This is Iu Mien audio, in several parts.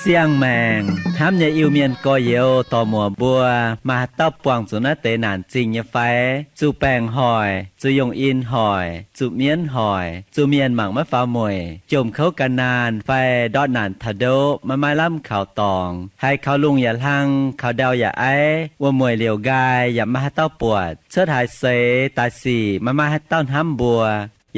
Siang-maengc hnamv nyei Iu-Mienh gorx-youz dorc-muoc mbuo, maaih haaix dauh buangh zuqc naaiv deix naanc zingh nyei fai? Zuqc baengc hoic, zuqc yongh in hoic, zuqc mienv hoic, zuqc mienh mangc maiv faaux mueic, jomc kouv gan naanh fai ndortv naanc taux ndoqv maiv maaih lamh kaux dorngx, haiz kaux lungh yaac hlang, kaux ndau yaac aiv, wuom-mueic liouc nqaai yaac maiv maaih haaix dauh buatc, cuotv haaix seix daaih sic maiv maaih haaix dauh hnamv mbuo,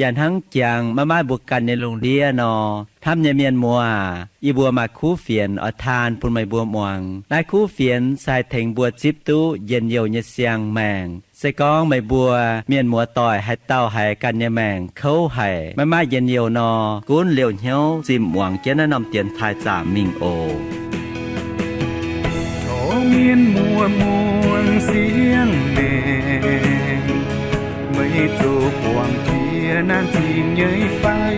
yaac hnangv jangx maiv maaih mbuo ganh nyei lungh ndiev nor, hnamv nyei mienh muoz, yie mbuo maaih kuv fienx oix taan bun meih mbuo muangx. Naaiv kuv fienx se haih tengx mbuo zipv duqv njien-youh nyei siang-maengc. Se gorngv meih mbuo mienh muoz-doic haaix dauh haiz ganh nyei maengc kouv haic, maiv maaih njien-youh nor, gunv liouh hnyouv zimh muangx jienv naaiv norm dienx taaih zaamc mingh oc. Tov mienh muoz muangx siang-maengc, meih zoux buangh jiex naanc zingh nyei fai?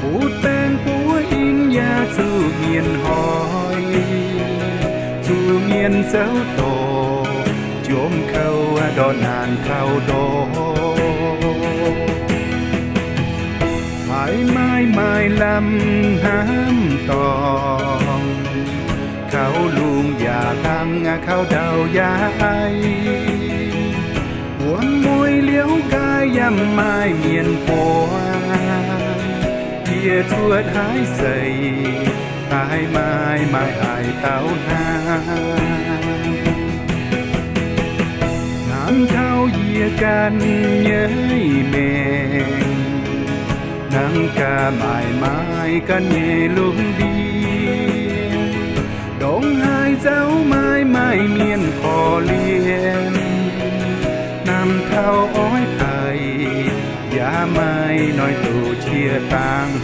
Butv baengc buov in yaac zuqc mienh hoic, zuqc mienh zouv dorc, jomc kouv ndortv naanc kaux ndortv. Haiz maaih maaih lamh hnamv dorngx, kaux lungh yaac hlang, kaux ndau yaac aiv, wuom-mueic liouc nqaai yaac maaih mienh buangh, yie cuotv haaix seix haiz maaih maaih haaix dauh hnamv. Hnamv taux yie ganh nyei maengc, hnamv gaax maaih maaih ganh nyei lungh ndiev, ndongc haaix nzauh maaih maaih mienh korv-lienh, hnamv taux oix daic yaac maaih noic doqc qiex dangx.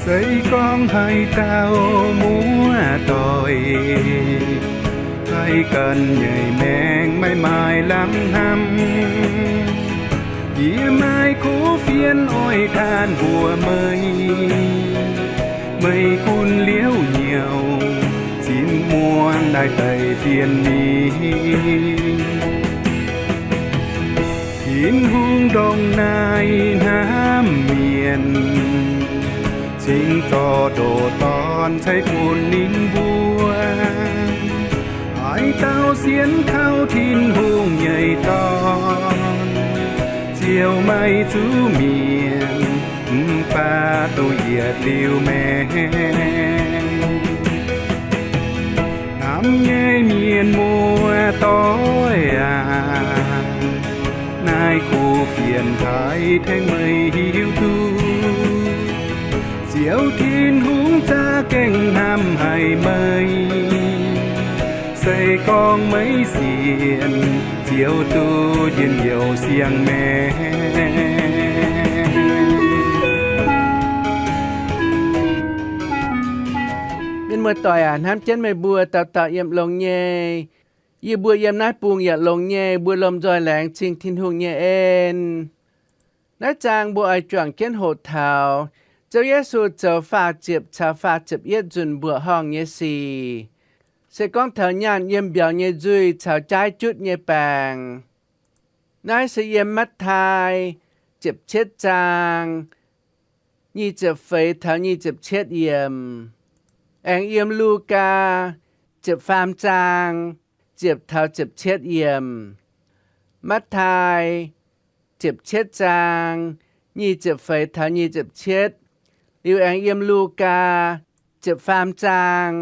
Se gorngv haaix dauh muoz-doic haiz ganh nyei maengc maiv maaih lamh hnamv, yie maaih kuv fienx oix taan mbuox meih. Meih gunv liouh nyouc zinh muangx naaiv deix fienx mingh. Tin-Hungh ndongc naaiv hnamv mienh, cingx zorqv ndoqc Dorn ceix bun ninh mbuo. Haaix dauh sienx kaux Tin-Hungh nyei Dorn ziouc maaih zuqc mienh, mv baac duqv yietc liuz maengc. Hnamv nyei mienh muoz-doic aac, naaiv kuv fienx haiz tengx meih hiuv duqv, Ziouv Tin-Hungh za'gengh hnamv haic meih. Se gorngv meih sienx, ziouc duqv njien-youh siang-maengc. Mienh muoz-doic aac, hnamv jienv meih mbuo dauh dauh yiem longx nyei. Yie mbuo yiem naaiv bung yaac longx nyei, mbuo lomh nzoih laengz zingh Tin-Hungh nyei en. Naaiv zaang mbuo oix juangc jienv hoqc taux Ziouv Yesu zoux faah ziepc caux faah ziepc yietv nzunc mbuoqc horngh nyei sic. Se gorngv taux nyaanh yiem mbiauz nyei nzuih caux jaaiv jutv nyei baengc. Naaiv se yiem Matv^taai ziepc cietv zaang nyic ziepc feix taux nyic ziepc cietv yiemc. Aengx yiem Lugaa ziepc faam zaang ziepc taux ziepc cietv yiemc. Matv^taai ziepc cietv zaang nyic ziepc feix taux nyic ziepc cietv, liuz aengx yiem Lugaa ziepc faam zaang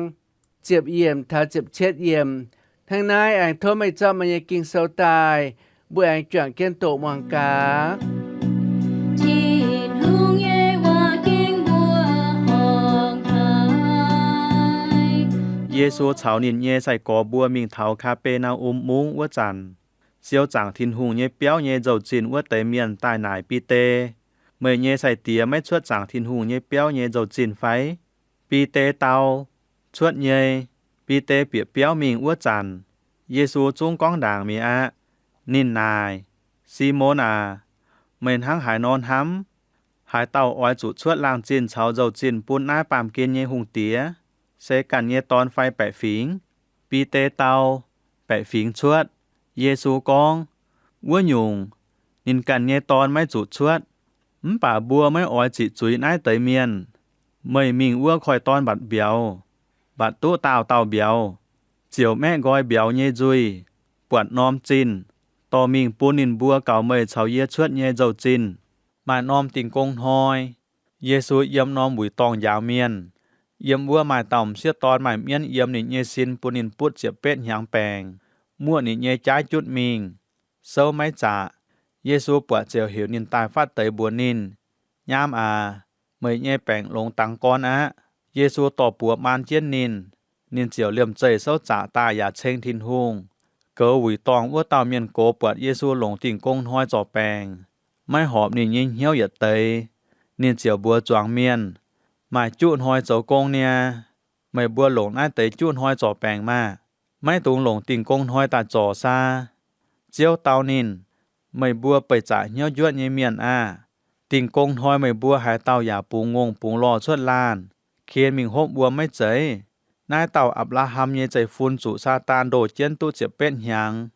ziepc yiemc taux ziepc cietv yiemc. Hnangv naaiv aengx tov meih zorqv meih nyei Ging-Sou daaih, mbuo aengx juangc jienv doqc muangx gaax. Tin-Hungh nyei waac-ging mbuoqc horngh haic. Yesu caux ninh nyei sai-gorx mbuo mingh taux Kaa^be^naa^um Mungv wuov zanc, siou zaangc Tin-Hungh nyei biauv nyei nzou-zinh wuov deix mienh daaih naaic Bide, Meih nyei sai-diex maiv cuotv zaangc Tin-Hungh nyei biauv nyei nzou-zinh fai? Bide dau, Cuotv nyei. Bide bieqc biauv mingh wuov zanc, Yesu zungv gorngv ndaangc mi'aqv. Ninh naaic, Simon aac, meih hnangv haaix nor hnamv? Haaix dauh oix zuqc cuotv laangh zinh caux nzou-zinh bun naaiv baamh gen nyei hungh diex? Se ganh nyei dorn fai baeqc fingx? Bide dau, Baeqc fingx cuotv. Yesu gorngv, Wuov nyungc, ninh ganh nyei dorn maiv zuqc cuotv. Mv baac mbuo maiv oix ziqc zuiz naaiv deix mienh. Meih mingh wuov koiv-dorn mbatc mbiauz, mbatc duqv daauh dauh mbiauz, ziouc maeqv nqoi mbiauz nyei nzuih, buatc norm zinh, dorh mingh bun ninh mbuo gaux meih caux yie cuotv nyei nzou-zinh. Maaih norm Dingh Gong Hnoi, Yesu yiem norm wuic dorngh njaaux mienh. Yiem wuov maaih dauh m'sieqv dorn maaih mienv yiem ninh nyei sin bun ninh butv ziepc betv hnyangx baengc, muoqv ninh nyei jaaiv jutv mingh, souv maiv zaqc. Yesu buatc ziouc heuc ninh daaih fatv deix mbuox ninh, Nyaam aac, meih nyei baengc longx dangx gorn aqv. Yesu dorh buoz maan jienv ninh, ninh ziouc liemh zeih souv zaqc daaih yaac ceng Tin-Hungh. Goux wuic dorngh wuov dauh mienh gox buatc Yesu longc Dingh Gong Hnoi zorc baengc, maiv horpc ninh nyei hnyouv yietc deix. Ninh ziouc mbuox zuangx mienh, Maaih juqv hnoi zoux gong niaa. Meih mbuo longc naaiv deix juqv hnoi zorc baengc maah! Maiv dungx longc Dingh Gong Hnoi daaih zorc saa. Ziouv dau ninh, Meih mbuo beih zaqc hnyouv njuotv nyei mienh aah! Dingh Gong Hnoi meih mbuo haaix dauh yaac bungx ngongh bungx lorh cuotv laanh, ken mingh hopv wuom maiv zeiz? Naaiv dauh Apc^laa^ham nyei zeiv-fun zuqc Saadaan ndoh jienv duqv ziepc betv hnyangx,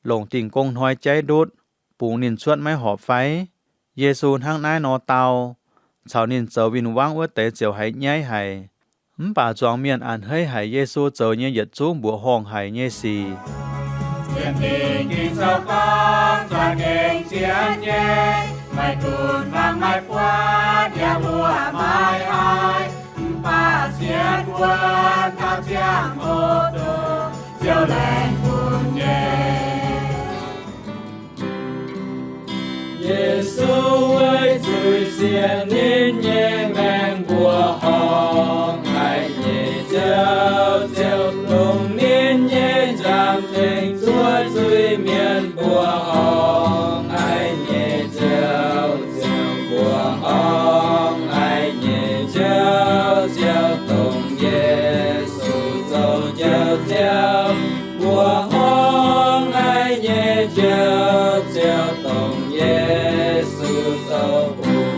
longc Dingh Gong Hnoi jaiv ndutv, bungx ninh cuotv maiv horpc fai? Yesu hnangv naaiv nor dau, caux ninh zoux win-wangv wuov deix ziouc haiz nyaiv haic. Mv baac zuangx mienh a'hneiv haic Yesu zoux nyei yietc zungv mbuoqc horngh haic nyei sic. Sienx Fingx Ging-Sou gorngv, Za'gengh sienx nyei, maiv dunx hmuangx maiv buatc, yaac luoqc maiv haih, mv baac sienx wuonv taux ziangh hoc dongh Ziouv laengz bun nyei. Yesu weic zuiz-sieqv ninh nyei maengc mbuoqc horngh haic nyei Ziouv, Ziouv dongh ninh nyei nzangc tengx zuov zuiz-mienh mbuoqc horngh haic nyei Ziouv, Ziouv mbuoqc horngh haic nyei Ziouv, Ziouv dongh Yesu zoux Njoux Ziouv, mbuoqc horngh haic nyei Ziouv, Ziouv dongh Yesu zoux hungh.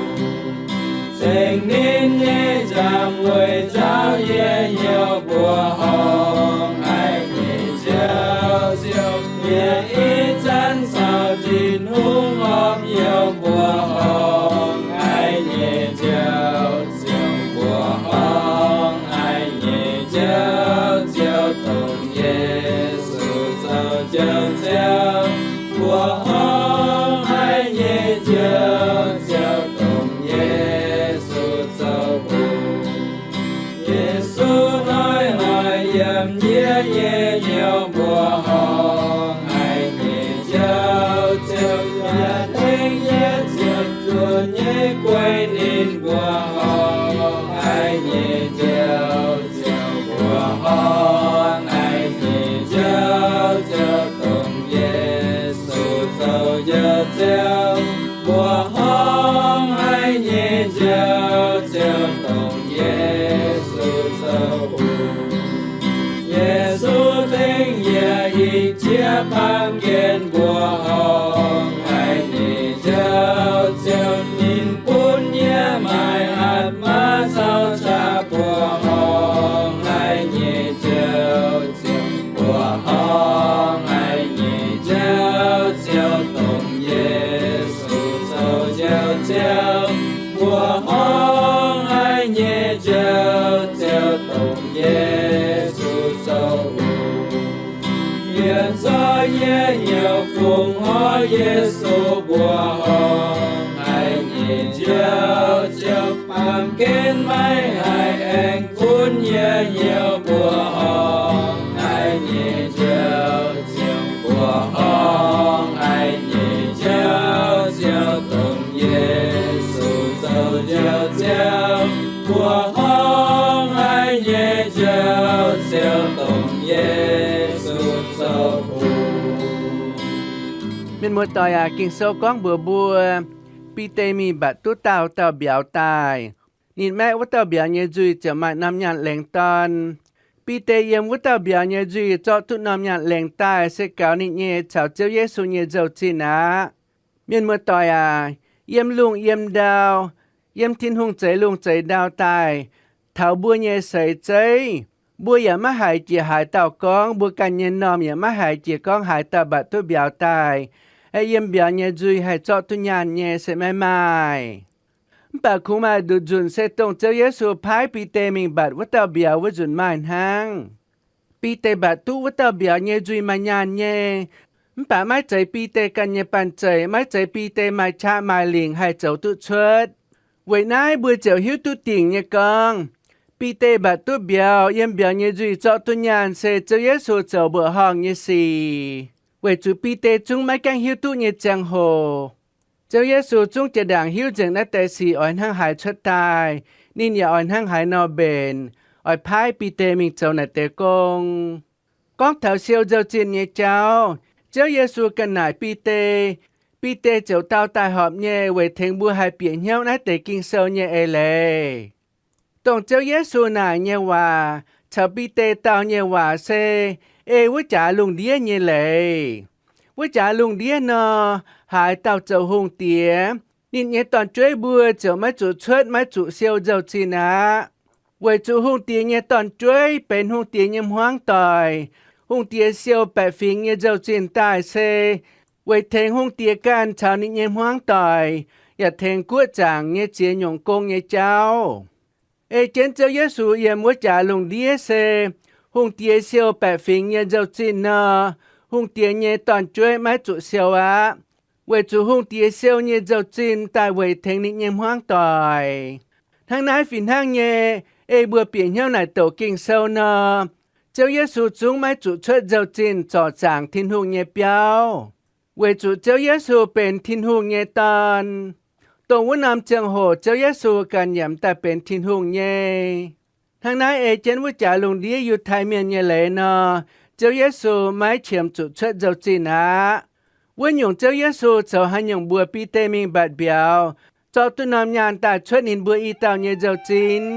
Ceng ninh nyei nzangc weic nzauh yie hnyouv mbuoqc horngh haic nyei Ziouv, Ziouv bieqc ih zanc caux Tin-Hungh horpc hnyouv mbuoqc horngh haic nyei Ziouv, Ziouv mbuoqc horngh haic nyei Ziouv, Ziouv dongh Yesu zoux Njoux Ziouv, mbuoqc horngh haic nyei Ziouv, Ziouv dongh Yesu zoux hungh. Yesu hnoi-hnoi yiem yie nyei hnyouv mbuoqc horngh haic nyei Ziouv, Ziouv yaac tengx yie ziepc zuoqc nyei guei ninh mbuoqc horngh haic nyei Ziouv, Ziouv mbuoqc horngh haic nyei Ziouv, Ziouv dongh Yesu zoux Njoux Ziouv, mbuoqc horngh haic nyei Ziouv, Ziouv dongh Yesu zoux hungh. Yesu tengx yie ih jiex baamh gen mbuoqc horngh haic nyei Ziouv, Ziouv ninh bun yie maaih hatc maaz caux qaqv mbuoqc horngh haic nyei Ziouv, Ziouv mbuoqc horngh haic nyei Ziouv, Ziouv dongh Yesu zoux Njoux Ziouv, mbuoqc horngh haic nyei Ziouv, Ziouv dongh Yesu zoux hungh. Yie zorqv yie hnyouv fungx horc Yesu mbuoqc horngh haic nyei Ziouv, Ziouv baamh gen maiv haih aengx gunv yie hnyouv mbuoqc horngh haic nyei Ziouv, Ziouv mbuoqc horngh haic nyei Ziouv, Ziouv dongh Yesu zoux Njoux Ziouv, mbuoqc horngh haic nyei Ziouv, Ziouv Yesu zoux hungh. Mienh muoz-doic aac, Ging-Sou gorngv mbuox mbuo, Bide mingh mbatc duqv daauh dauh mbiauz daaih. Ninh maeqv wuov dauh mbiauz nyei nzuih ziouc maaih norm nyaanh lengx dorn. Bide yiem wuov dauh mbiauz nyei nzuih zorqv duqv norm nyaanh lengx daaih se gaux ninh nyei caux Ziouv Yesu nyei nzou-zinh aqv. Mienh muoz-doic aac, yiem lungh yiem ndau, yiem Tin-Hungh zeix lungh zeix ndau daaih, taux mbuo nyei seix zeiv, mbuo yaac maiv haiz jiex haaix dauh gorngv, mbuo ganh nyei m'normh yaac maiv haiz jiex gorngv haaix dauh mbatc duqv mbiauz daaih, aeqv, yiem mbiauz nyei nzuih haih zorqv duqv nyaanh nyei se maiv maaih. Mv baac kungx maaih nduqc nzunc se dongh Ziouv Yesu paaiv Bide mingh mbatc wuov dauh mbiauz wuov nzunc maaih hnangv. Bide mbatc duqv wuov dauh mbiauz nyei nzuih maaih nyaanh nyei, mv baac maiv zeiz Bide ganh nyei banh zeic, maiv zeiz Bide maaih qaqv maaih lingc haih zoux duqv cuotv. Weic naaiv mbuo ziouc hiuv duqv dingc nyei gorngv, Bide mbatc duqv mbiauz, yiem mbiauz nyei nzuih zorqv duqv nyaanh se Ziouv Yesu zoux mbuoqc horngh nyei sic, weic zuqc Bide zungv maiv gaengh hiuv duqv nyei ziangh hoc, Ziouv Yesu zungv jiex ndaangc hiuv nzengc naaiv deix sic oix hnangv haaix cuotv daaih, ninh yaac oix hnangv haaix nor mbenc, oix paaiv Bide mingh zoux naaic deix gong. Gorngv taux siou nzou-zinh nyei jauv, Ziouv Yesu ganh naaic Bide, Bide ziouc dau daaih horpc nyei weic tengx mbuo haih bieqc hnyouv naaiv deix Ging-Sou nyei eix leiz. Dongh Ziouv Yesu naaic nyei waac caux Bide dau nyei waac se ei wuov jaax lungh ndiev nyei leiz. Wuov jaax lungh ndiev nor, haaix dauh zoux hungh diex, ninh nyei dorn-jueiv mbuo ziouc maiv zuqc cuotv, maiv zuqc siou nzou-zinh aqv. Weic zuqc hungh diex nyei dorn-jueiv benx hungh diex nyei hmuangv doic. Hungh diex siou baeqc fingx nyei nzou-zinh daaih se weic tengx hungh diex ganh caux ninh nyei hmuangv doic, yaac tengx guoqv zaangc nyei ziex nyungc gong nyei jauv. Ei jienv Ziouv Yesu yiem wuov jaax lungh ndiev se hungh diex siou baeqc fingx nyei nzou-zinh nor, hungh diex nyei dorn-jueiv maiv zuqc siou aqv, weic zuqc hungh diex siou nyei nzou-zinh daaih weic tengx ninh nyei hmuangv doic. Hnangv naaiv fih hnangv nyei, ei mbuo bieqc hnyouv naaic douc Ging-Sou nor, Ziouv Yesu zungv maiv zuqc cuotv nzou-zinh zorc zaangc Tin-Hungh nyei biauv, weic zuqc Ziouv Yesu benx Tin-Hungh nyei Dorn. Dongh wuov norm ziangh hoc Ziouv Yesu ganh yaac m'daaih benx Tin-Hungh nyei. Hnangv naaiv ei jienv wuov jaax lungh ndiev Yiutai Mienh nyei leiz nor, Ziouv Yesu maiv qiemx zuqc cuotv nzou-zinh aqv. Wuov nyungc Ziouv Yesu coux haaix nyungc mbuox Bide mingh mbatc mbiauz, zorqv duqv norm nyaanh daaih cuotv ninh mbuo i dauh nyei nzou-zinh.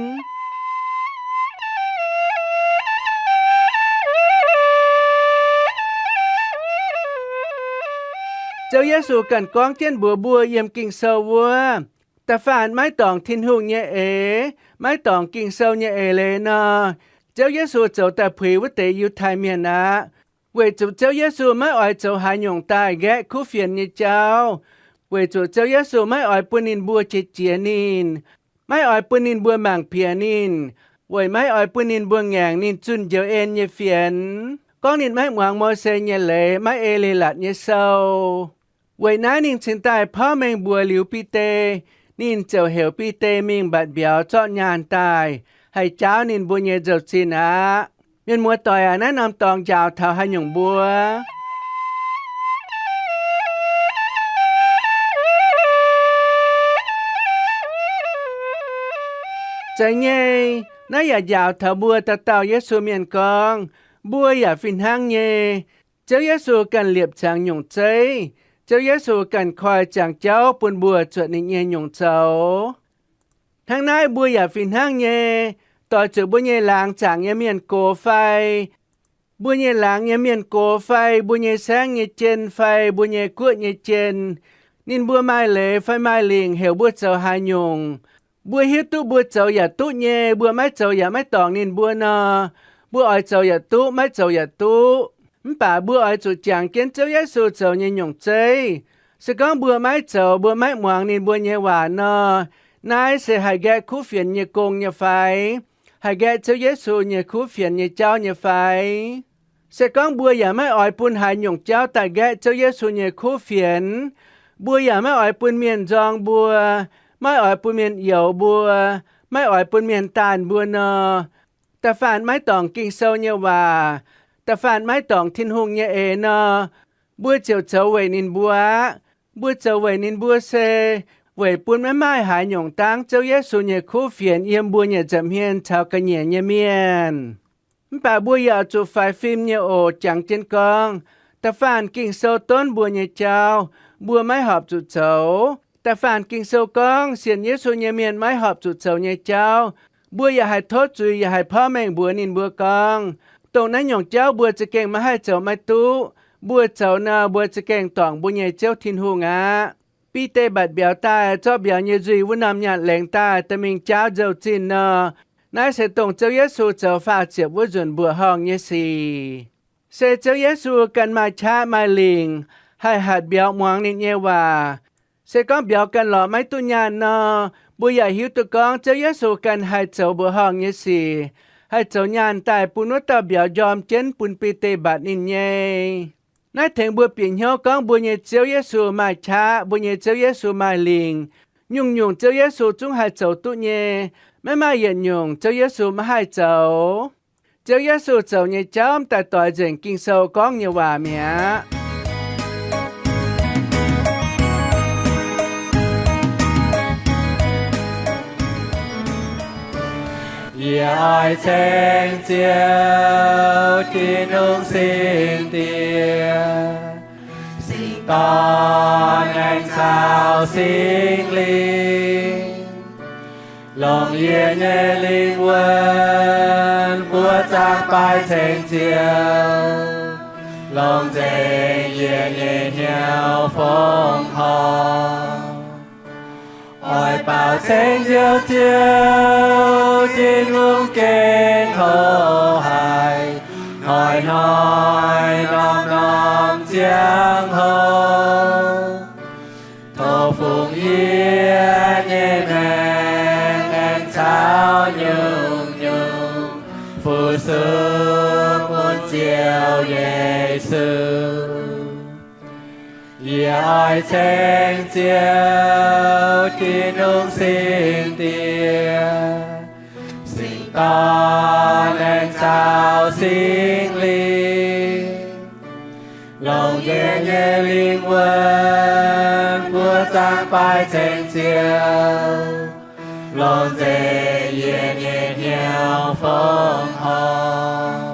Ziouv Yesu ganh gorngv jienv mbuox mbuo yiem Ging-Sou wuov, da'faanh maiv dorngc Tin-Hungh nyei eix, maiv dorngc Ging-Sou nyei eix leiz nor, Ziouv Yesu zoux daaih puix wuov deix Yiutai Mienh aqv. Weic zuqc Ziouv Yesu maiv oix zoux haaix nyungc daaih nqaeqv kuv fienx nyei jauv, weic zuqc Ziouv Yesu maiv oix bun ninh mbuo qiex jiez ninh, maiv oix bun ninh mbuo mangc piex ninh, weic maiv oix bun ninh mbuo ngaengc ninh zunh njoux en nyei fienx, gorngv ninh maiv muangx Mose nyei leiz, maiv ei leiz-latc nyei sou. Weic naaiv ninh cingx daaih porv mengh mbuox liuz Bide, ninh ziouc heuc Bide mingh mbatc mbiauz zorqv nyaanh daaih, haih jaauv ninh mbuo nyei nzou-zinh aqv. Mienh muoz-doic aac, naaiv norm dorngx njaaux taux haaix nyungc mbuo? Zeiz nyei, naaiv yaac njaaux taux mbuo dauh dauh Yesu Mienh gorngv, mbuo yaac fih hnangv nyei. Ziouv Yesu ganh liepc ziangx nyungc zeiv. Ziouv Yesu ganh koi ziangx jauv bun mbuo zuotc ninh nyei nyungc zoux. Hnangv naaiv mbuo yaac fih hnangv nyei, doix zuqc mbuo nyei laangz zaangc nyei mienh gox fai, mbuo nyei laangz nyei mienh gox fai, mbuo nyei saengv nyei jien fai mbuo nyei guoqv nyei jien, ninh mbuo maaih leiz fai maaih lingc heuc mbuo zoux haaix nyungc, mbuo hiuv duqv mbuo zoux yaac duqv nyei, mbuo maiv zoux yaac maiv dorngc ninh mbuo nor, mbuo oix zoux yaac duqv, maiv zoux yaac duqv. Mv baac mbuo oix zuqc jangx jienv Ziouv Yesu zoux nyei nyungc zeiv. Se gorngv mbuo maiv zoux, mbuo maiv muangx ninh mbuo nyei waac nor, naaiv se haih nqaeqv kuv fienx nyei gong nyei fai? Haih nqaeqv Ziouv Yesu nyei kuv fienx nyei jauv nyei fai? Se gorngv mbuo yaac maiv oix bun haaix nyungc jauv daaih nqaeqv Ziouv Yesu nyei kuv fienx, mbuo yaac maiv oix bun mienh nzorng mbuo, maiv oix bun mienh youx mbuo, maiv oix bun mienh daanh mbuo nor, da'faanh maiv dorngc Ging-Sou nyei waac, da'faanh maiv dorngc Tin-Hungh nyei eix nor, mbuo ziouc zoux weic ninh mbuo aqv. Mbuo zoux weic ninh mbuo se weic bun maiv maaih haaix nyungc dangv Ziouv Yesu nyei kuv fienx yiem mbuo nyei nza'hmien caux ga'nyiec nyei mienh. Mv baac mbuo yaac zuqc faix fim nyei oc. Jangx jienv gorngv, da'faanh Ging-Sou donv mbuo nyei jauv, mbuo maiv horpc zuqc zoux. Da'faanh Ging-Sou gorngv sienx Yesu nyei mienh maiv horpc zuqc zoux nyei jauv, mbuo yaac haih tov zuiz, yaac haih porv mengh mbuox ninh mbuo gorngv, dongh naaiv nyungc jauv mbuo za'gengh maiv haih zoux, maiv duqv. Mbuo zoux nor, mbuo za'gengh dorngc mbuo nyei Ziouv Tin-Hungh aqv. Bide mbatc mbiauz daaih, zorqv mbiauz nyei nzuih wuov norm nyaanh laengz daaih, dorh mingh jaauv nzou-zinh nor, naaiv se dongh Ziouv Yesu zoux faah ziepc wuov nzunc mbuoqc horngh nyei sic. Se Ziouv Yesu ganh maaih qaqv maaih lingc, haih hatc mbiauz muangx ninh nyei waac. Se gorngv mbiauz ganh lorz maiv duqv nyaanh nor, mbuo yaac hiuv duqv gorngv Ziouv Yesu ganh haih zoux mbuoqc horngh nyei sic, haih zoux nyaanh daaih bun wuov dauh mbiauz njorm jienv bun Bide mbatc ninh nyei. Naaiv tengx mbuo bieqc hnyouv gorngv mbuo nyei Ziouv Yesu maaih qaqv, mbuo nyei Ziouv Yesu maaih lingc. Nyungc-nyungc Ziouv Yesu zungv haih zoux duqv nyei. Maiv maaih yietc nyungc Ziouv Yesu maiv haih zoux. Ziouv Yesu zoux nyei jauv mv daaih doix nzengc Ging-Sou gorngv nyei waac mi'aqv. Yie oix ceng Ziouv Tin-Hungh, Singx Diex, Singx Dorn aengx caux Singx Lingh, longc yie nyei lingh wuonh buov zaangc baaih ceng Ziouv, longc nzengc yie nyei hnyouv fongc horc. Oix baaux ceng Njoux Ziouv Tin-Hungh gengh hlo haic, hnoi-hnoi norm-norm ziangh hoc. Tov fungx yie nyei maengc aengx caux nyungc-nyungc fu-sux bun Ziouv Yesu. Yie oix ceng Ziouv Tin-Hungh, Singx Diex, Singx Dorn aengx caux Singx Lingh, longc yie nyei lingh wuonh buov zaangc baaih ceng Ziouv, longc nzengc yie nyei hnyouv fongc horc.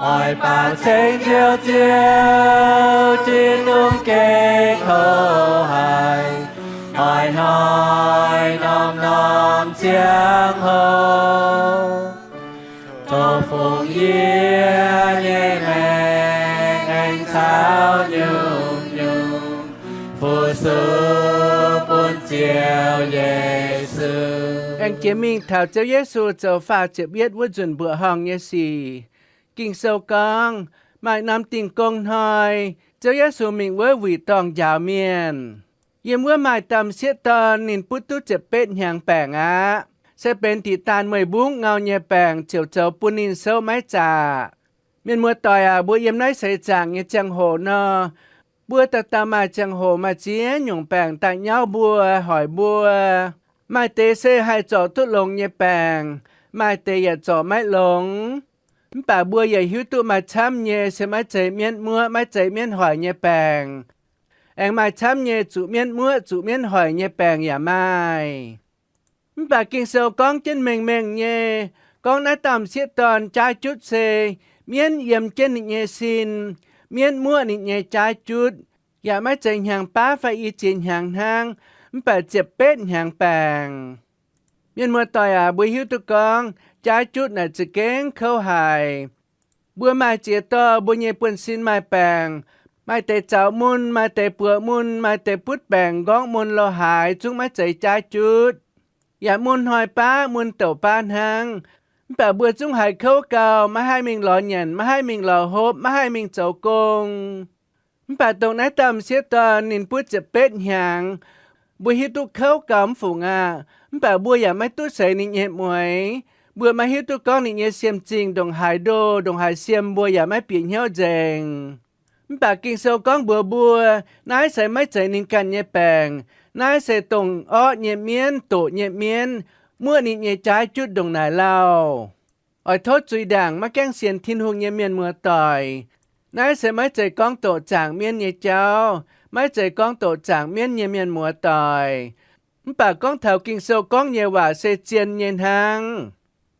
Oix baaux ceng Njoux Ziouv Tin-Hungh gengh hlo haic, hnoi-hnoi norm-norm ziangh hoc. Tov fungx yie nyei maengc aengx caux nyungc-nyungc fu-sux bun Ziouv Yesu. Aengx jiex mingh taux Ziouv Yesu zoux faah ziepc yietv wuov nzunc mbuoqc horngh nyei sic. Ging-Sou gorngv, maaih norm Dingh Gong Hnoi, Ziouv Yesu mingh wuov wuic dorngh njaaux mienh. Yiem wuov maaih dauh m'sieqv dorn, ninh butv duqv ziepc betv hnyangx baengc aqv. Se benx diqc daanh meih mbungv ngau nyei baengc ziouc zoux bun ninh souv maiv zaqc. Mienh muoz-doic aac, mbuo yiem naaiv seix zaangc nyei ziangh hoc nor, mbuo dauh dauh maaih ziangh hoc maaih ziex nyungc baengc daaih nyauv mbuo, hoic mbuo. Maaih deix se haih zorc duqv longx nyei baengc, maaih deix yaac zorc maiv longx. Mv baac mbuo yaac hiuv duqv maaih camv nyei se maiv zeiz mienv muoqv, maiv zeiz mienv hoic nyei baengc. Aengx maaih camv nyei zuqc mienv muoqv, zuqc mienv hoic nyei baengc yaac maaih. Mv baac Ging-Sou gorngv jienv mengh mengh nyei, gorngv naaiv dauh m'sieqv dorn jaaiv jutv se mienv yiem jienv ninh nyei sin, mienv muoqv ninh nyei jaaiv jutv, yaac maiv zeiz hnyangx baav fai i ziex hnyangx hnangv, mv baac ziepc betv hnyangx baengc. Mienh muoz-doic aac, mbuo hiuv duqv gorngv jaaiv jutv naaic za'gengh kouv haic. Mbuo maaih ziex dorh mbuo nyei buonv-sin maaih baengc, maaih deix zaux mun, maaih deix buoz mun, maaih deix butv baengc nqorngv mun lo haaix zungv maiv zeiz jaaiv jutv. Yaac mun hnoi baav, mun douc baav hnangv. Mv baac mbuo zungv haiz kouv gau, maiv haih mingh lorz nyanc, maiv haih mingh lorz hopv, maiv haih mingh zoux gong. Mv baac dongh naaiv dauh m'sieqv dorn ninh butv ziepc betv hnyangx, mbuo hiuv duqv kouv gau mv fungc aqv. Mv baac mbuo yaac maiv duqv seix ninh nyei mueix. Mbuo maiv hiuv duqv gorngv ninh nyei siem-zingh ndongc haaix ndoh, ndongc haaix siem, mbuo yaac maiv bieqc hnyouv nzengc. Mv baac Ging-Sou gorngv mbuox mbuo, naaiv se maiv zeiz ninh ganh nyei baengc. Naaiv se dongh orqv nyei mienv, doqc nyei mienv, muoqv ninh nyei jaaiv jutv ndongc naaic lauh. Oix tov zuiz ndaangc maiv gaengh sienx Tin-Hungh nyei mienh muoz-doic. Naaiv se maiv zeiz gorngv doqc zaangc mienv nyei jauv, maiv zeiz gorngv doqc zaangc mienv nyei mienh muoz-doic. Mv baac gorngv taux Ging-Sou gorngv nyei waac se zien nyei hnangv.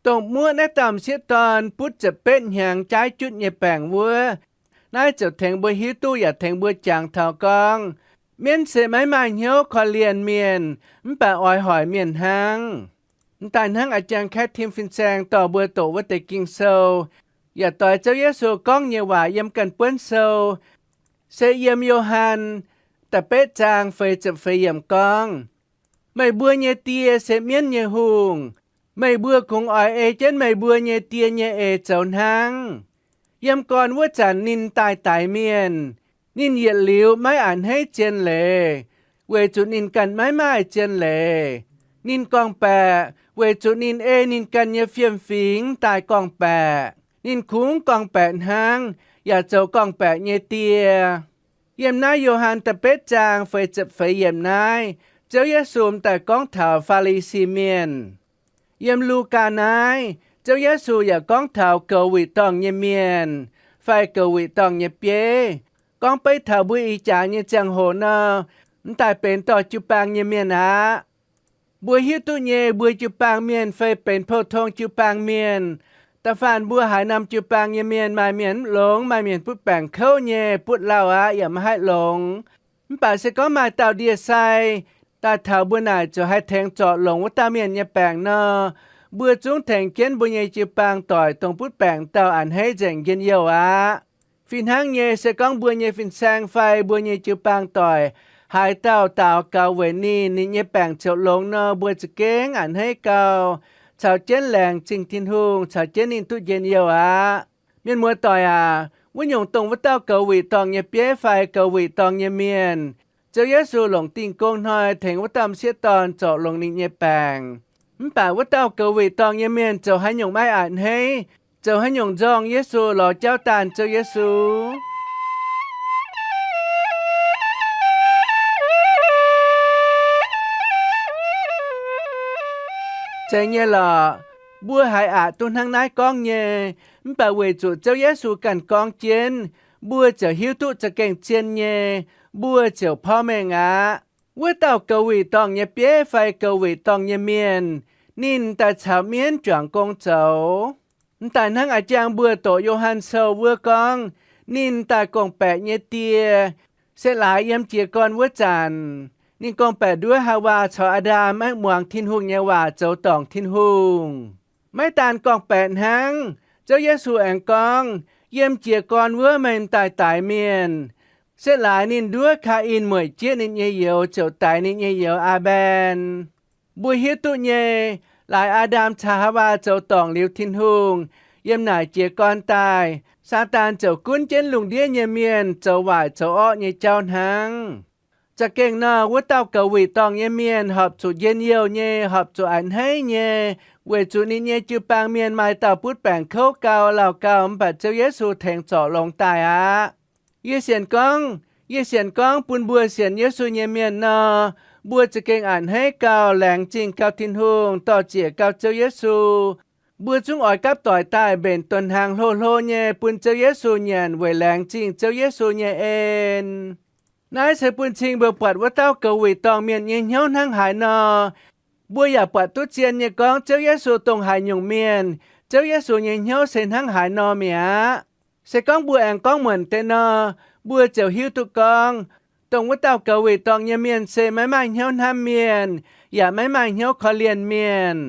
Dongh muoqv naaiv dauh m'sieqv dorn butv ziepc betv hnyangx jaaiv jutv nyei baengc wuov. Naaiv ziouc tengx mbuo hiuv duqv yaac tengx mbuo jangx taux gorngv, mienv se maiv maaih hnyouv korv-lienh mienh, mv baac oix hoic mienh hnangv. M'daaih hnangv a'jang kaeqv tim fin-saeng dorh mbuo doqc wuov deix Ging-Sou, yaac doix Ziouv Yesu gorngv nyei waac yiem ganh buonv sou, se yiem Yo^han da'betv zaang feix ziepc feix yiemc gorngv, meih mbuo nyei Die se mienv nyei hungh. Meih mbuo kungx oix ei jienv meih mbuo nyei die nyei eix zoux hnangv. Yiem gorn wuov zanc ninh daaih daix mienh. Ninh yietc liuz maiv a'hneiv zien leiz, weic zuqc ninh ganh maiv maaih zien leiz. Ninh gorngv-baeqc weic zuqc ninh ei ninh ganh nyei fiem-fingx daaih gorngv-baeqc. Ninh kungx gorngv-baeqc hnangv, yaac zoux gorngv-baeqc nyei die. Yiem naaiv Yo^han da'betv zaang feix ziepc feix yiemc naaiv, Ziouv Yesu m'daaih gorngv taux Faa^li^si Mienh. Yiem Lugaa naaiv, Ziouv Yesu yaac gorngv taux goux wuic dorngh nyei mienh fai goux wuic dorngh nyei bieiv, gorngv beiv taux mbuo ih jaax nyei ziangh hoc nor, m'daaih benx dorh jiu-baang nyei mienh aqv. Mbuo hiuv duqv nyei, mbuo jiu-baang mienh fai benx pou-tong jiu-baang mienh, da'faanh mbuo haaix norm jiu-baang nyei mienh maaih mienh mv longx, maaih mienh butv baengc kouv nyei, butv lauh aqv, yaac maiv haih longx. Mv baac se gorngv maaih dauh ndie-sai daaih taux mbuo naaic ziouc haih tengx zorc longx wuov dauh mienh nyei baengc nor, mbuo zungv tengx jienv mbuo nyei jiu-baang doic dongh butv baengc dauh a'hneiv nzengc njien-youh aqv. Fih hnangv nyei, se gorngv mbuo nyei fin-saeng fai mbuo nyei jiu-baang doic haaix dauh daaux gaux weic ninh, ninh nyei baengc ziouc longx nor, mbuo za'gengh a'hneiv gau, caux jienv laengz zingh Tin-Hungh, caux jienv ninh duqv njien-youh aqv. Mienh muoz-doic aac, wuov nyungc dongh wuov dauh goux wuic dorngh nyei bieiv fai goux wuic dorngh nyei mienh, Ziouv Yesu longc Dingh Gong Hnoi tengx wuov dauh m'sieqv dorn zorc longx ninh nyei baengc. Mv baac wuov dauh goux wuic dorngh nyei mienh zoux haaix nyungc maiv a'hneiv, zoux haaix nyungc nzorng Yesu lorz jauv daanh Ziouv Yesu. Zeiz nyei lorqc. Mbuo haiz aqc duqv hnangv naaiv gorngv nyei, mv baac weic zuqc Ziouv Yesu ganh gorngv jienv, mbuo ziouc hiuv duqv za'gengh zien nyei, mbuo ziouc porv mengh aqv. Wuov dauh goux wuic dorngh nyei bieiv fai goux wuic dorngh nyei mienh, ninh daaih caux mienv juangc gong zoux. M'daaih hnangv a'jang mbuo doqc Yo^han Sou wuov gorngv, ninh daaih gorngv-baeqc nyei die se laaix yiem jiez gorn wuov zanc. Ninh gorngv-baeqc nduov Haawaa caux Aa^ndam maiv muangx Tin-Hungh nyei waac zoux dorngc Tin-Hungh. Maiv daan gorngv-baeqc hnangv, Ziouv Yesu aengx gorngv, yiem jiez gorn wuov meih m'daaih daix mienh, se laaix ninh nduov Kaa^in mueic jieqv ninh nyei youz ziouc daix ninh nyei youz, Aa^mben. Mbuo hiuv duqv nyei, laaix Aa^ndam caux Haawaa zoux dorngc liuz Tin-Hungh, yiem naaic jiez gorn daaih, Saadaan ziouc gunv jienv lungh ndiev nyei mienh zoux waaic zoux orqv nyei jauv hnangv. Za'gengh nor, wuov dauh goux wuic dorngh nyei mienh horpc zuqc njien-youh nyei, horpc zuqc a'hneiv nyei, weic zuqc ninh nyei jiu-baang mienh maaih dauh butv baengc kouv gau, lauh gau, mv baac Ziouv Yesu tengx zorc longx daaih aqv. Yie sienx gorngv, yie sienx gorngv bun mbuo sienx Yesu nyei mienh nor, mbuo za'gengh a'hneiv gau, laengz zingh gau Tin-Hungh, dor-ziec gau Ziouv Yesu. Mbuo zungv oix gapv doic daaih mbenc donx hnaangx hlo hlo nyei bun Ziouv Yesu nyanc weic laengz zingh Ziouv Yesu nyei en. Naaiv se bun cing mbuo buatc wuov dauh goux wuic dorngh mienh nyei hnyouv hnangv haaix nor. Mbuo yaac buatc duqv zien nyei gorngv Ziouv Yesu dongh haaix nyungc mienh, Ziouv Yesu nyei hnyouv se hnangv haaix nor mi'aqv. Se gorngv mbuo aengx gorngv muonc deix nor, mbuo ziouc hiuv duqv gorngv, dongh wuov dauh goux wuic dorngh nyei mienh se maiv maaih hnyouv hnamv mienh, yaac maiv maaih hnyouv korv-lienh mienh.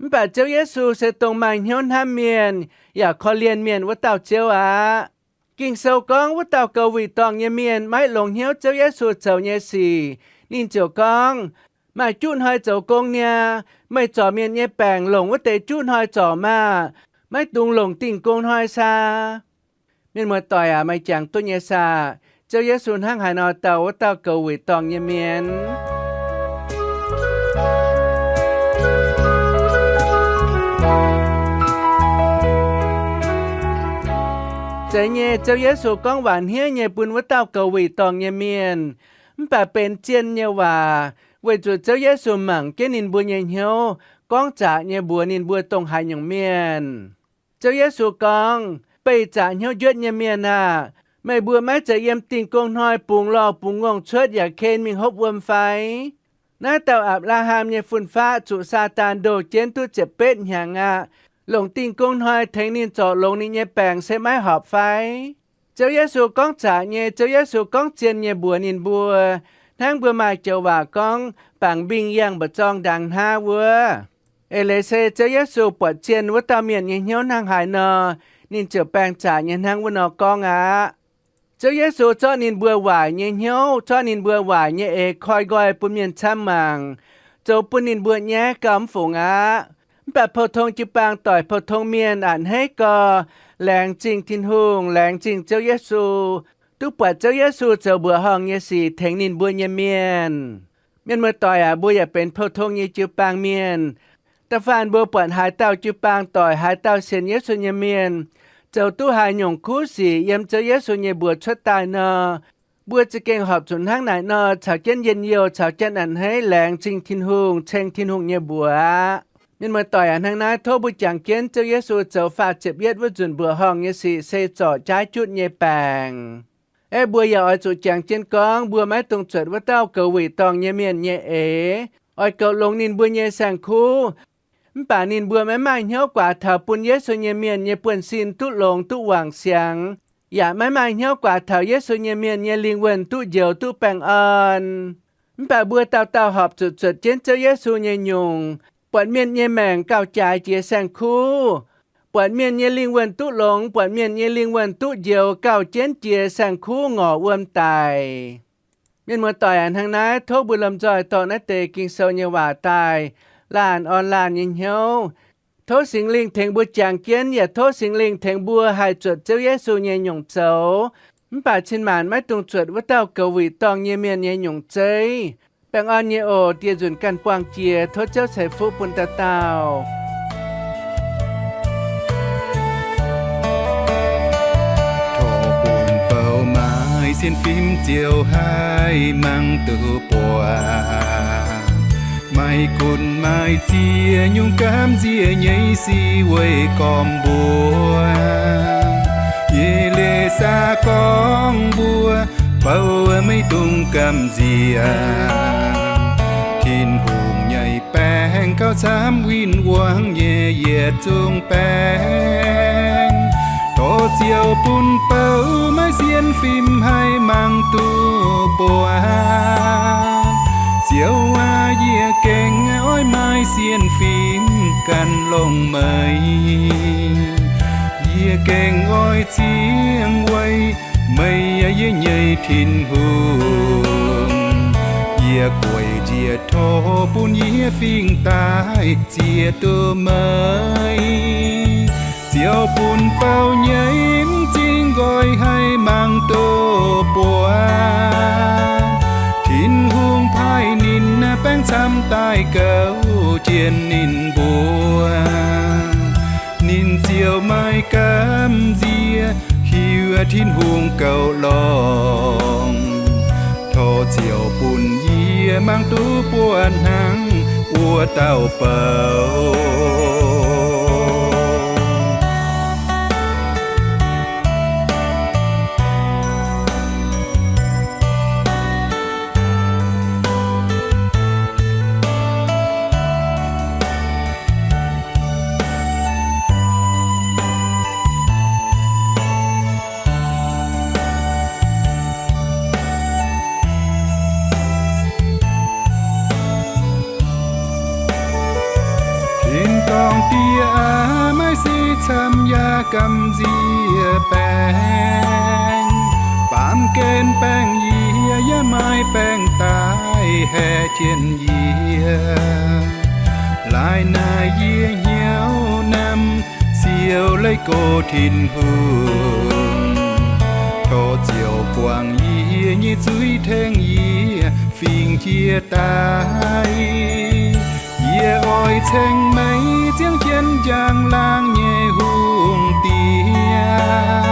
Mv baac Ziouv Yesu se dongh maaih hnyouv hnamv mienh yaac korv-lienh mienh wuov dauh Ziouv aqv. Ging-Sou gorngv wuov dauh goux wuic dorngh nyei mienh maiv longx hnyouv Ziouv Yesu zoux nyei sic. Ninh ziouc gorngv, maaih juqv hnoi zoux gong niaa. Meih zorc mienh nyei baengc longc wuov deix juqv hnoi zorc maah! Maiv dungx longc Dingh Gong Hnoi saa? Mienh muoz-doic aac, meih jangx duqv nyei saah? Ziouv Yesu hnangv haaix nor dau wuov dauh goux wuic dorngh nyei mienh? Zeiz nyei, Ziouv Yesu gorngv waac hniev nyei bun wuov dauh goux wuic dorngh nyei mienh, mv baac benx zien nyei waac, weic zuqc Ziouv Yesu mangc jienv ninh mbuo nyei hnyouv, gorngv zaqc nyei mbuox ninh mbuo dongh haaix nyungc mienh. Ziouv Yesu gorngv, Beih zaqc hnyouv njuotv nyei mienh aah! Meih mbuo maiv zeiz yiem Dingh Gong Hnoi bungx lorh bungx ngongh cuotv yaac ken mingh hopv wuom fai? Naaiv dauh Apc^laa^ham nyei fun-faqv zuqc Saadaan ndoh jienv duqv ziepc betv hnyangx aqv. Longc Dingh Gong Hnoi tengx ninh zorc longx ninh nyei baengc se maiv horpc fai? Ziouv Yesu gorngv zaqc nyei, Ziouv Yesu gorngv zien nyei mbuox ninh mbuo, hnangv mbuo maaih joux waac gorngv, bangc mbingh yangh mba'zorng ndaangc hnaav wuov. Eix leiz se Ziouv Yesu buatc zien wuov dauh mienh nyei hnyouv hnangv haaix nor, ninh ziouc baeng zaqc nyei hnangv wuov nor gorngv aqv. Ziouv Yesu zorqv ninh mbuo waaic nyei hnyouv, zorqv ninh mbuo waaic nyei eix koi nqoi bun mienh camv mangc, zoux bun ninh mbuo nyaiv gauh mv fungc aqv. Mv baac pou-tong jiu-baang doic, pou-tong mienh a'hneiv gau, laengz zingh Tin-Hungh, laengz zingh Ziouv Yesu, duqv buatc Ziouv Yesu zoux mbuoqc horngh nyei sic tengx ninh mbuo nyei mienh. Mienh muoz-doic aac, mbuo yaac benx pou-tong nyei jiu-baang mienh. Da'faanh mbuo buatc haaix dauh jiu-baang doic, haaix dauh sienx Yesu nyei mienh, zoux duqv haaix nyungc kuv sic yiem Ziouv Yesu nyei mbuox cuotv daaih nor, mbuo za'gengh horpc zuqc hnangv naaic nor caux jienv njien-youh, caux jienv a'hneiv laengz zingh Tin-Hungh, ceng Tin-Hungh nyei mbuox aqv. Mienh muoz-doic aac, hnangv naaiv tov mbuo jangx jienv Ziouv Yesu zoux faah ziepc yietv wuov nzunc mbuoqc horngh nyei sic se zorc jaaiv jutv nyei baengc. Aeqv, mbuo yaac oix zuqc jangx jienv gorngv mbuo maiv dungx zuotc wuov dauh goux wuic dorngh nyei mienh nyei eix, oix goux longx ninh mbuo nyei saeng-kuv. Mv baac ninh mbuo maiv maaih hnyouv guaax taux bun Yesu nyei mienh nyei buonv-sin duqv longx duqv wangc siangx, yaac maiv maaih hnyouv guaax taux Yesu nyei mienh nyei lingh wuonh duqv njoux duqv baengh orn. Mv baac mbuo dauh dauh horpc zuqc zuotc jienv Ziouv Yesu nyei nyungc, buatc mienh nyei maengc gauh jaaix jiex saeng-kuv, buatc mienh nyei lingh wuonh duqv longx, buatc mienh nyei lingh wuonh duqv njoux gauh jienv jiex saeng-kuv ngorc wuom daic. Mienh muoz-doic aac, hnangv naaiv tov mbuo lomh nzoih dorh naaiv deix Ging-Sou nyei waac daaih laanh orn laanh nyei hnyouv. Tov Singx Lingh tengx mbuo jangx jienv, yaac tov Singx Lingh tengx mbuo haih zuotc Ziouv Yesu nyei nyungc zoux, mv baac cin-maanc maiv dungx zuotc wuov dauh goux wuic dorngh nyei mienh nyei nyungc zeiv. Baengh orn nyei oc. Dieh nzunc ganh buangh jiex, tov Ziouv ceix fuqv bun dauh dauh. Torc bun bou maaih sienx fim ziouc haih mangc duqv buatc. Maaih gunv maaih ziex nyungc gamh nziex nyei sic weih gormx mbuo. Yie leiz saax gorngv mbuo, bou maiv dungx gamh nziex. Tin-Hungh nyei baengc gauh camv win-wangv nyei yietc zungv baengc. Dorh ziouc bun bou maaih sienx fim haih mangc duqv buatc. Ziouv aac, yie gengh oix maaih sienx fim gan longx meih. Yie gengh oix ziangh weic meih, yie nyei Tin-Hungh. Yie gueic njiec torv bun yie fingx daaih ziex duqv meih. Ziouv bun bou nyei m'zing nqoi haih mangc duqv buatc. Tin-Hungh paaiv ninh baengc camv daaih gouv jienv ninh mbuo. Ninh ziouc maaih gamh nziex hiuv Tin-Hungh goux longx. Torv ziouc bun yie mangc duqv buatc hnangv wuov dauh bou. Tin-dorngh Diex aac, maaih sic camv yaac gamh nziex baengc. Baamh gen baengh yie, yaac maaih baengh daaih haeqv jienv yie. Laaix naaic yie hnyouv namv siou leiz gox Tin-Hungh. Torv ziouc guangc yie nyei zuiz, tengx yie fingx jiex daaih. Yie oix ceng meih ziangh jienv njang-laangc nyei hungh diex.